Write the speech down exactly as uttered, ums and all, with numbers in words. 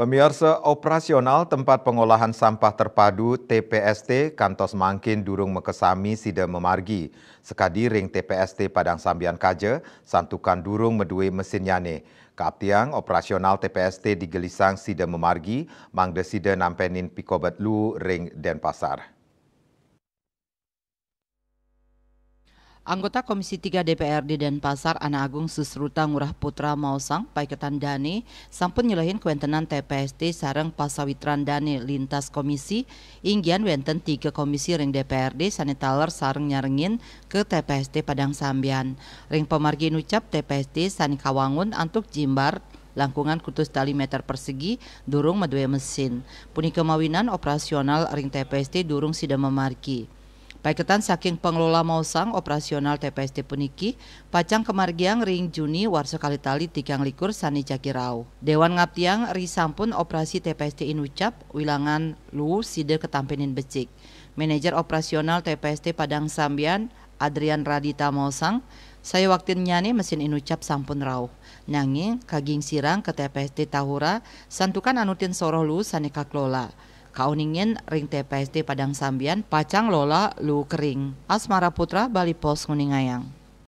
Pemiarsa, operasional tempat pengolahan sampah terpadu, T P S T, kantos mangkin durung makasami sida mamargi. Sakadi ring T P S T Padang Sambian kaja, santukan durung madue mesinnyane. Kaaptiang operasional T P S T digelisang sida mamargi, mangda sida nampenin pikobet luu ring Denpasar. Anggota Komisi tiga D P R D Denpasar, Anak Agung Susruta Ngurah Putra maosang, paiketan dane sampun nyelehin kawentenan T P S T sareng pasawitran dane lintas komisi, inggian wenten tiga komisi ring D P R D sane taler sareng nyarengin ka T P S T Padang Sambian. Ring pamargi inucap, T P S T sane kawangun antuk jimbar langkungan kutus tali meter persegi durung madue mesin. Punika mawinan operasional ring T P S T durung sida mamargi. Paiketan saking pangelola maosang, operasional T P S T puniki pacang kamargiang ring Juni warsa kalih tali tigang likur sane jagi rauh. Dewan ngaptiang risampun operasi T P S T inucap, wilangan luu sida katampenin becik. Manajer operasional T P S T Padang Sambian, Adrian Radita maosang, sayuwaktinnyane mesin inucap sampun rauh. Nanging kagingsirang ka T P S T Tahura, santukan anutin soroh luu sane kakelola. Kauningin ring T P S T Padang Sambian pacang lola luu kering. Asmara Putra, Bali Post, nguningayang.